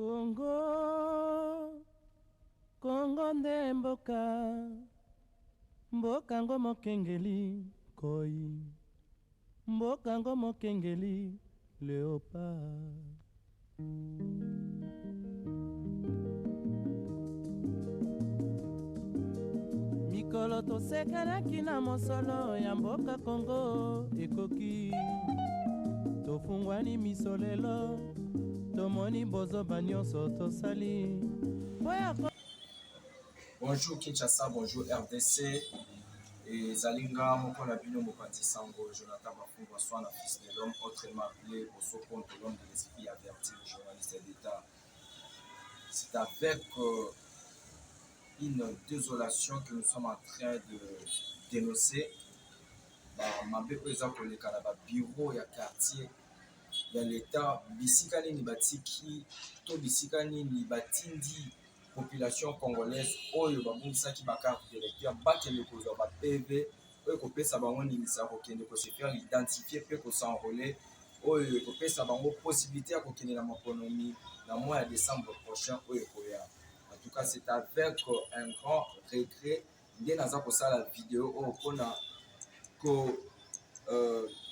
Congo, Congo nde mboka, mboka ngo mokengeli koi, mboka ngo mokengeli leopard. Mikolo tosekanaki na mosolo ya mboka Congo ekoki, tofungwani miso lelo tomoni bozoba nyonso tosali. Bonjour Kinshasa, bonjour RDC. Ezali nga moko na bino mopanzi sango Jonathan Bafungwa Swana, fils de l'homme, autrement appelé Bosso Ponto, l'homme de l'esprit averti, le journaliste d'État. C'est avec une désolation que nous sommes en train de dénoncer ba mabe oyo eza koleka na ba bureau ya quartier ya l'État, bisika nini batiki to bisika nini batindi population congolaise oyo babungisaki ba carte d'électeur bakende kozwa ba PV oyo ekopesa bango ndingisa ya kokende ko se faire identifier mpe ko s'enrôler, oyo ekopesa bango possibilité ya kokende na maponomi na mois ya décembre prochain oyo ekoya. En tout cas, c'est avec un grand regret nde naza kosala video oyo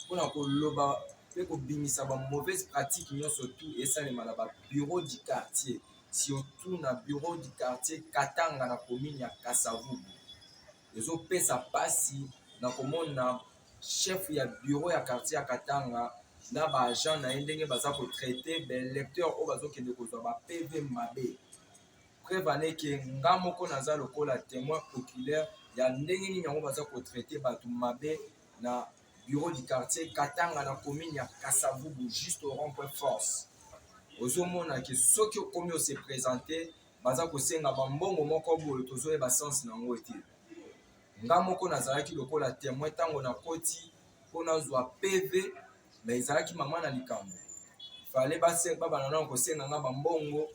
mpona koloba mpe kobimisa ba mauvaise pratique nyonso tout esalema na ba bureau du quartier, surtout na bureau du quartier Katanga na commune ya Kasavubu. Ezopesa pasi na komona chef ya bureau ya quartier ya Katanga na ba agent na ye ndenge baza kotraite ba électeur oyo bazokende kozwa ba PV mabe. Preuve en est que nga moko naza lokola témoin oculaire ya ndenge nini yango baza kotraite bato mabe na bureau du quartier Katanga na commune ya Kasavubu, juste au rond-point Force. Ozomona ke soki okomi ose présenter, baza kosenga bambongo moko boye tozoyeba sens nango te. Nga moko nazalaki lokola témoin ntango nakoti mpo nazwa PV, mais ezalaki mama na likambo, fale babanda nano kosenga nga bambongo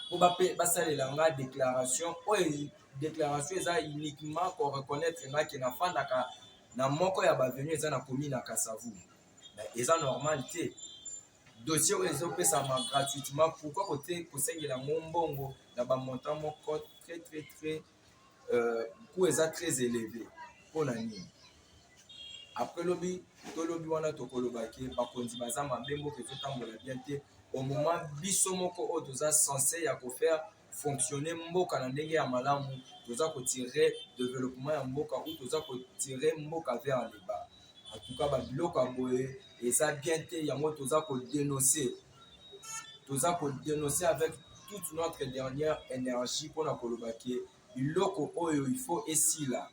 mpo basalela nga déclaration oyo. Déclaration eza uniquement koreconnaître nga ke nafandaka na moko ya ba avenue eza na commune ya Kasavubu. Mais eza normal te. Dossier oyo ezopesama gratuitement, pourquoi kote kosengela yango mbongo na bamontant moko très très très coût eza très élevé? Mpona nini? Après lobi tolobi wana, tokoloba ke bakonzi baza mabe, mboka ezotambola bien te, au moment biso moko oyo toza censé ya kofaire fonctionner mboka na ndenge ya malamu, toza kotirer développement ya mboka ou toza kotirer mboka vers le bas. En tout cas, babiloko ya boye eza bien te. Yango toza kodénoncer, toza kodénoncer avec toute notre dernière énergie mpona koloba ke biloko oyo il faut esila.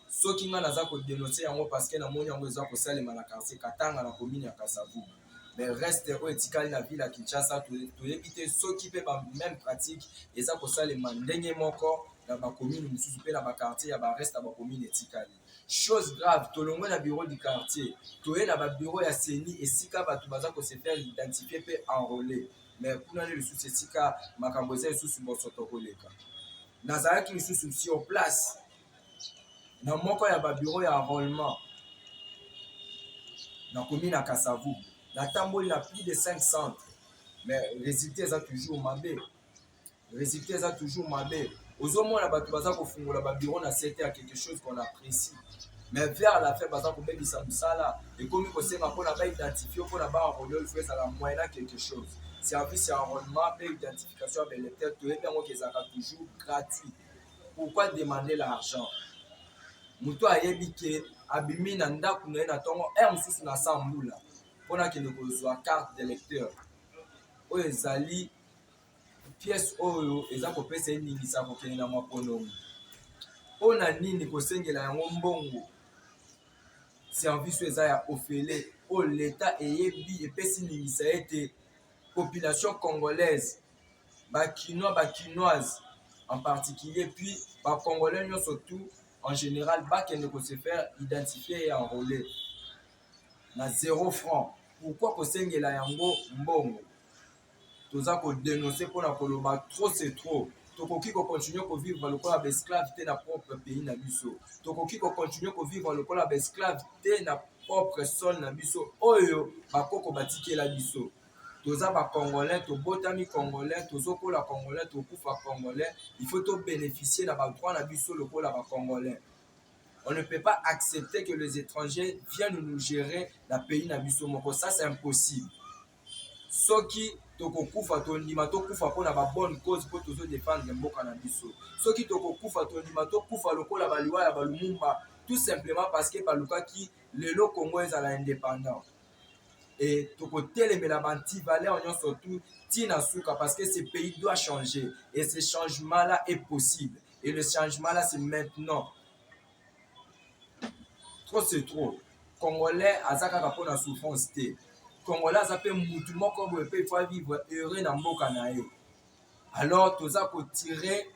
Soki ngai naza kodénoncer yango, parce que namoni yango eza kosalema na quartier Katanga na commune ya Kasavubu, mais reste oyo etikali na ville ya Kinshasa, toyebi te soki mpe ba même pratique eza kosalema ndenge moko na bacommune mosusu mpe na baquartier ya bareste ya bacommune etikali. Chose grave, tolongwe na bureau du quartier, toye na babureau ya CENI, esika bato baza kose faire identifier mpe enrôler, mais kuna nde lisusu esika makambo eza lisusu bosoto koleka. Nazalaki lisusu sur place na moko ya babureau ya enrôlement nakomi na Kasavubu. Natamboli na plus de 5 centres, mais résultat eza toujours mabe, résultat eza toujours mabe. Ozomona bato baza kofungola babureau na 7 heures, quelque chose qu'on apprécie, mais vers la fin baza kobebisa mosala. Ekomi kosenga mpona baidentifie, mpona baenrôler, il faut ezala moyen quelque chose. Service ya enrôlement mpe identification ya baélecteur, toyebi yango ke ezalaka toujours gratuit. Pourquoi demander l'argent? Moto ayebi ke abimi na ndako na ye na ntongo, heure mosusu na sa mbula, mpona akende kozwa carte d'électeur oyo ezali pièce oyo eza kopesa ye ningisa kokende na maponomi. Mpona nini kosengela yango mbongo? Service oyo eza ya ofele, oyo leta eyebi epesi ningisa ete population congolaise, bakinois, bakinoise en particulier, puis bacongolais nyonso tout en général, bakende kose faire identifier et enrôler na 0 franc. Pourquoi kosengela yango mbongo? Toza kodénoncer mpona koloba trop c'est trop. Tokoki kocontinue kovivre lokola baesclave te na propre pays na biso. Tokoki kocontinue kovivre lokola baesclave te na propre sol na biso oyo bakoko batikela biso. Toza bacongolais, tobotami congolais, tozokola congolais, tokufa congolais. Il faut tobénéficier na badroit na biso lokola bacongolais. On ne peut pas accepter que les étrangers viennent nous gérer na pays na biso moko. Ça, c'est impossible. Soki tokokufa, tondima tokufa mpona babonne cause, mpo tozodefendre mboka na biso. Soki tokokufa, tondima tokufa lokola baliwa ya balumumba, tout simplement parce que balukaki lelo Congo ezala indépendant. E tokotelemela baantivaleur nyonso tu ntina suka, parce que ce pays doit changer et ce changement là est possible et le changement là, c'est maintenant. Trop, c'est trop. Congolais aza kaka mpona souffrance te. Congolais aza mpe mutu moko boye mpe il faut vivre heureux na mboka na ye. Alors toza kotirer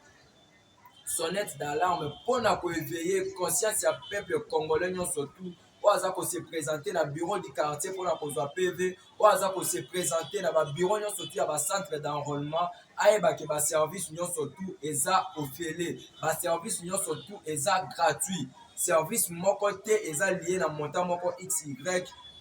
sonnette d'alarme mpona koéveiller conscience ya peuple congolais nyonso tu oyo aza kose présenter na bureau du quartier mpona kozwa PV, oyo aza kose présenter na babureau nyonso tu ya bacentre d'enrôlement, ayebake baservice nyonso tu eza ofele, baservice nyonso tu eza gratuit. Service moko te eza lié na montant moko xy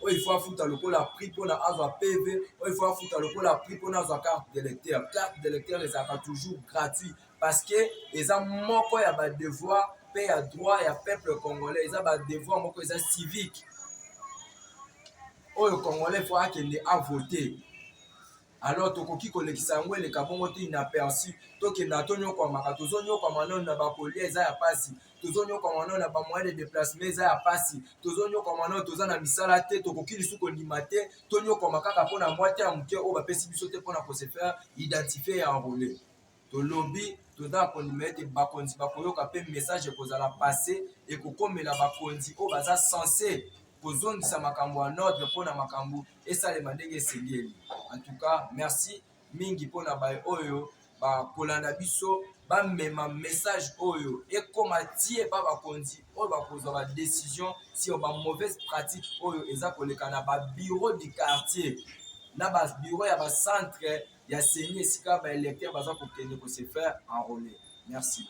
oyo il faut afuta lokola prix mpona azwa PV, oyo il faut afuta lokola prix mpona azwa carte d'électeur. Carte d'électeur ezalaka toujours gratuit parce que eza moko ya badevoir mpe ya droit ya peuple congolais. Eza badevoir moko eza civique oyo congolais faut akende avote. Alors tokoki kolekisa yango eleka bongo te inaperçu. Tokenda tonyokwamaka, tozonyokwama nano na bakolia eza ya pasi, tozonyokwama nano na bamoyen de déplacement eza ya pasi, tozonyokwama nano toza na misala te. Tokoki lisusu kondima te tonyokwama kaka mpona mwa te ya moke oyo bapesi biso te mpona kose faire identifier ya enrôler. Tolobi toza kondima ete bakonzi bakoyoka mpe message ekozala passe, ekokomela bakonzi oyo baza censé kozongisa makambo ya ordre mpona makambo esalema ndenge esengeli. En tout cas, merci mingi mpona baye oyo bakolanda biso, bamema message oyo ekóma tie pa bakonzi oyo bakozwa badécision sur bamauvaise pratique oyo eza koleka na babureau du quartier, na babureau ya bacentre ya CENI, esika baélecteur baza kokende kose faire enrôler. Merci.